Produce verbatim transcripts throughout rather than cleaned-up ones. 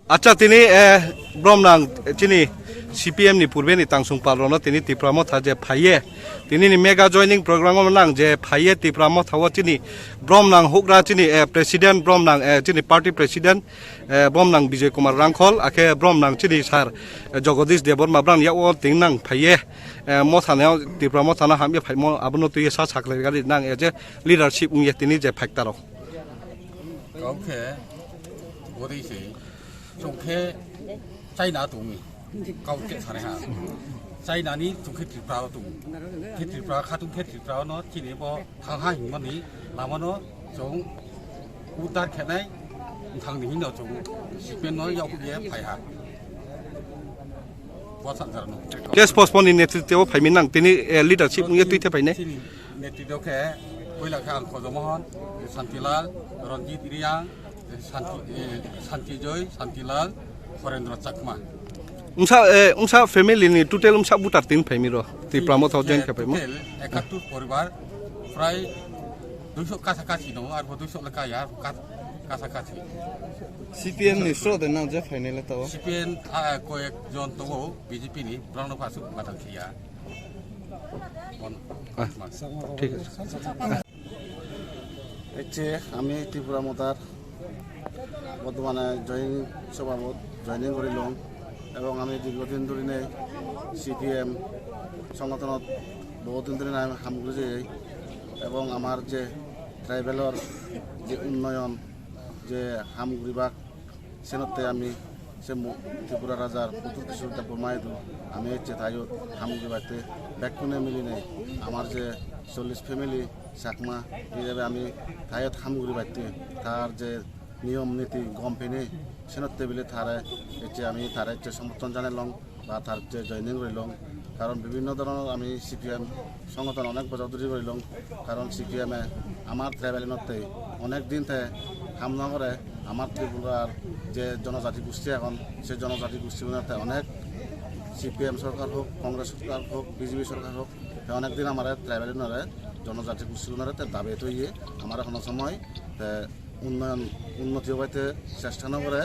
Acha tini, eh, brom nang, eh, chini C P M ni purbe ni tangsung pal rono tini Tipra Motha je phaiye. Tini ni mega joining program o nang je phaiye Tipra Motha o chini brom nang hukra chini, eh, president brom nang, eh, chini party president, eh, brom nang Bijoy Kumar Rangkhol, akhe brom nang chini sir, eh, Jagadish Debbarma brang yak o ting nang phaiye. Eh, Motha neo Tipra Motha no hamye phaimo abono tuye sa sakle gari nang, eh, je leadership wngye tini je phaiktaro. Kau khe, bori se, chwng khe China tongwi, kau khe sanai ha. China ni chwng khe Tripura o tongo. Khe Tripura khatung khe Tripura no chini bo thang ha himani lama no chwng udar khenai thang ni hino chwng sipen no yok ye phai ha. Bo sanjara no. Case postpone ni netritwo phai mi nang tini, eh, leadership wngye twi the phai ne. Chini netritwo khe puila khe ang Khojomohon, Santilal, Ranjit Riyang, Santi, eh, Santijoy, Santilal, Horendra Chakma. Wngsa, eh, wngsa family ni total wngsa voter tin phai mi ro. Tipra Motha o join khe phai mo. Total ekattur poribar, prai duiso kasa kasi no, arbo duiso le kaya, kas-, kasa kasi. C P M ni sro de nang je phainai le tao. C P M, ah, koyek jon tongo, B J P ni, borok no aswk badal khiya. Bon. Ah, thik ache. এই যে আমি ত্রিপুরা মোতার বর্তমানে জয়েনিং সভাপত জয়েনিং করিলাম এবং আমি দীর্ঘদিন ধরে নেই সিপিএম সংগঠনত বহুদিন ধরে আমি হামগুড়ি যাই এবং আমার যে ট্রাইবেলর যে উন্নয়ন যে হামগুড়ি বাগ সেনতে আমি সে মু-, ত্রিপুরা রাজার পুতুল কৃষ্ণ দেব মাইদু আমি হচ্ছে তাইও হামগুড়ি বাড়িতে ব্যাকুনে মিলি নেই আমার যে চল্লিশ ফ্যামিলি চাকমা হিসাবে আমি তাইও হামগুড়ি বাড়িতে তার যে নিয়ম নীতি গম পেনে সেন টেবিলে তারে এসে আমি তারে এসে সমর্থন জানাইলাম বা তার যে জয়েনিং রইলাম। কারণ বিভিন্ন ধরনের আমি সিপিএম সংগঠন অনেক বছর ধরে রইলাম। কারণ সিপিএমে আমার ট্রাইবেল মধ্যে অনেক দিন থেকে হামলা করে আমার ত্রিপুরার যে জনজাতি গোষ্ঠী এখন সেই জনজাতি গোষ্ঠীগুলোতে অনেক সিপিএম সরকার হোক, কংগ্রেস সরকার হোক, বিজেপি সরকার হোক, অনেক দিন আমার ট্রাইবেল জনজাতি গোষ্ঠীগুলোতে দাবি তৈরি আমার কোনো সময় উন্নয়ন উন্নতি হইতে চেষ্টা না করে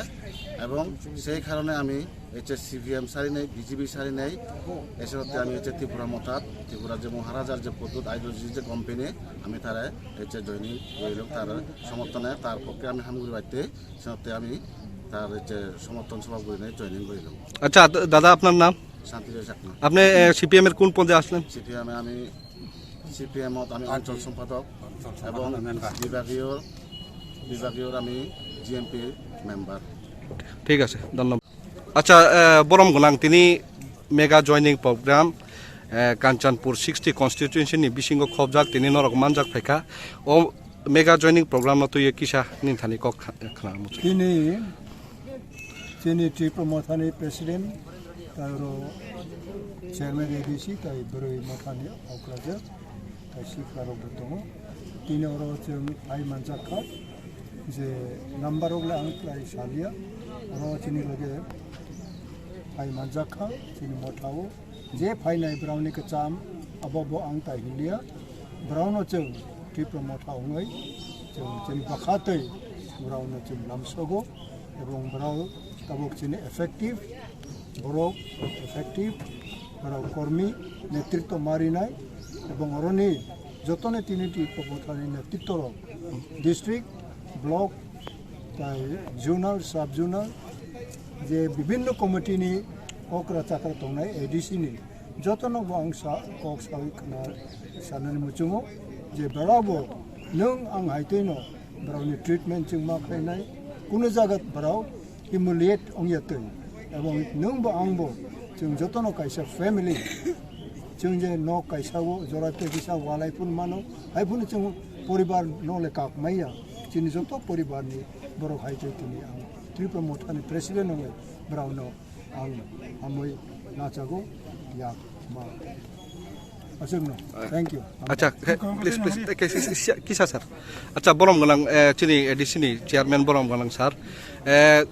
এবং সেই কারণে আমি হচ্ছে সিপিএম সারি নেই, বিজেপি সারি নেই, এসে হচ্ছে আমি হচ্ছে ত্রিপুরা মথাত, ত্রিপুরার যে মহারাজার যে পদ্ধতি আইডিওলজি যে কোম্পানি আমি তারা হচ্ছে জয়নিং রইল তার সমর্থনে তার পক্ষে আমি হামগুড়ি বাড়িতে সে হচ্ছে আমি তার হচ্ছে সমর্থন সভা করে নিয়ে জয়নিং রইল। আচ্ছা, দ-, দাদা, আপনার নাম? শান্তি চাকমা। আপনি, এ, সিপিএম এর কোন পদে আসলেন? সিপিএম এ আমি সিপিএম আমি অঞ্চল সম্পাদক এবং বিভাগীয় বিভাগীয় আমি জিএমপি মেম্বার। ঠিক আছে, ধন্যবাদ। আচ্ছা, এ, borom gwnang tini mega joining program, A, Kanchanpur sixty constituency ni bisingo khobjak tini norok manjak phaikha. O mega joining program no twiwi kisa nini thani kok kha-, khna muchung. Tini chini Tipra Mothani president, tai oro chairman A D C, tai bwrwi mothani okrajak, tai sikla rok bo tongo. Tini oro chwng phai manjak kha je number rok le ang twlai salia, oro chini loge phai manjak kha chini motha o. Je phainai borokni kwcham, abo bo ang tai hinliya. Borokno chwng Tipra Motha wngwi chwng chini bwkha twi borokno chwng lamsogo, ebong borok tabuk chini effective, borok effective, borok kormi netritwo ma rinai, ebong oroni jotoni tini Tipra Mothani netritwo rok district, block, tai zonal, sub zonal, je bibinno committee ni okra chakra tongnai A D C ni jotono bo ang sa kok sawi khna sanani muchungo je borok bo nwng ang hai twi no borok ni treatment chwng ma khlainai, kuno jaga borok humiliate ongya twi, ebong nwng bo ang bo chwng jotono kaisa family, chwng je nok kaisa o jora tei kisa walai phun mano, hai phun chwng poribar no le kak maya, chini joto poribar ni borok hai twi tini ang Tripura Mothani president ongwi borok no ang hamwi nachago yak ma. Aswk no. Thank you. Acha, khe, please, please, khe, khe, khe, kisa sir. Acha, borom gwnang, eh, chini A D C ni chairman borom gwnang sir. Eh,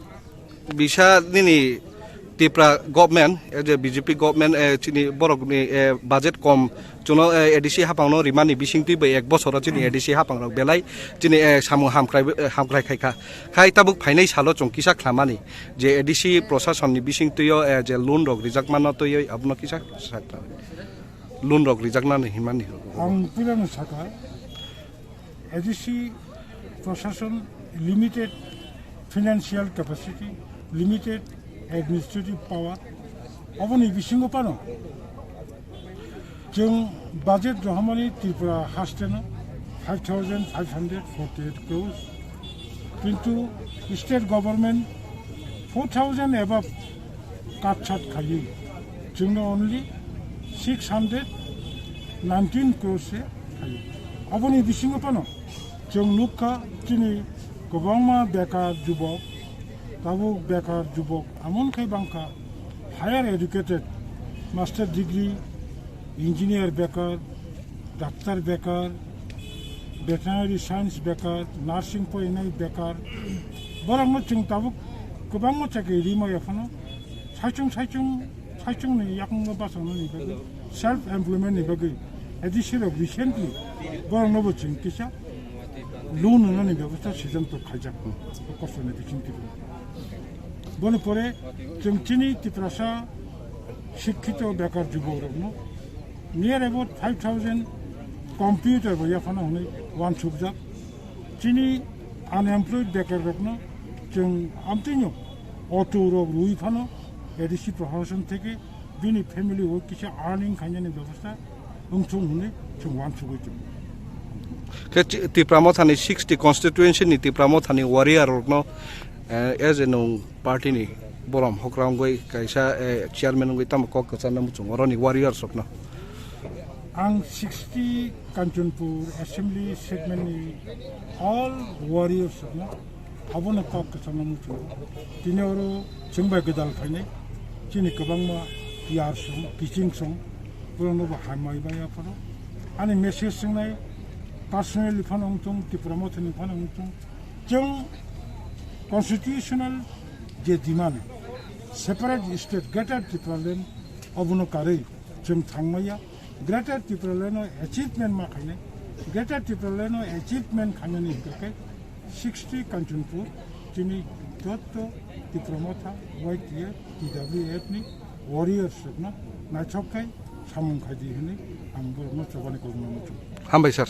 bisa nini Tipra government, eh, je B J P government, eh, chini borokni, eh, budget kom, chuno, eh, A D C hapangno rimani bisingtwi bai ek bosoro chini A D C hapang rok belai chini, eh, samung hamkrai, eh, hamkrai khaikha. Khai tabuk phainai salo chwng kisa khlamani je A D C prosasonni bisingtwio, eh, je loan rok rijak mano twiwi abono kisa sakha. Loan rok rijaknani himani. Ang puilano sakha, A D C proshason limited financial capacity, limited administrative power, oboni bisingo pano chwng budget rohormani Tripura hasteno five thousand five hundred forty-eight crores, kintu state government four thousand above cut sat khaio, chwngno only six hundred nineteen crores se khaio. Aboni bisingo phano chwng nukha chini kwbangma bekar jubok, tabuk bekar jubok amon khai bangkha, higher educated, master degree, engineer bekar, doctor bekar, veterinary science bekar, nursing poinai bekar, borokno chwng tabuk kwbangma chakri rima yaphano saichung saichung saichungni yakungno bachangna ni bagwi, self employment ni bagwi A D C rok recently borokno bo chwng kisa loan rwnani bebostha siddhanto khaijak, kosto ni bising twi. Boni pore chwng chini Tiprasa sikkito bekar jubok rokno near about five thousand computer bo yaphano hwnwi wansukjak. Chini unemployed bekar rokno chwng amtwino auto rok rwi phano A D C prohashan theke bini family o kisa earning khainani bebostha wngthung hwnwi chwng wansugwi tongo. Khe chi-, Tipra Mothani sixty constituency ni Tipra Mothani warrior rokno, eh, as a nwng party ni borom hokra wngwi kaisa, eh, chairman wngwi tamo kok kwcharna muchungo oroni warriors rokno. Ang sixty Kanchanpur Assembly segment ni all warriors rokno abono kok kwchangma muchungo. Tini oro chwng bai gwdal phainai chini kwbangma P R song, kiching song, borokno bo hambai bai aphano. Ani message swngnai personally phano wngthung, Tipra Mothani phano wngthung. Chwng constitutional je demand, separate state, Greater Tipraland, abono karwi chwng thangmaya. Greater Tipraland no achievement ma khainai, Greater Tipraland no achievement khainani hwnkhe sixty Kanchanpur chini jotto Tipra Motha, Y T F, T W F ni warriors rokno naithok khai samung khaidi hwnwi ang borokno chobani kokno muchungo. Hambai sir.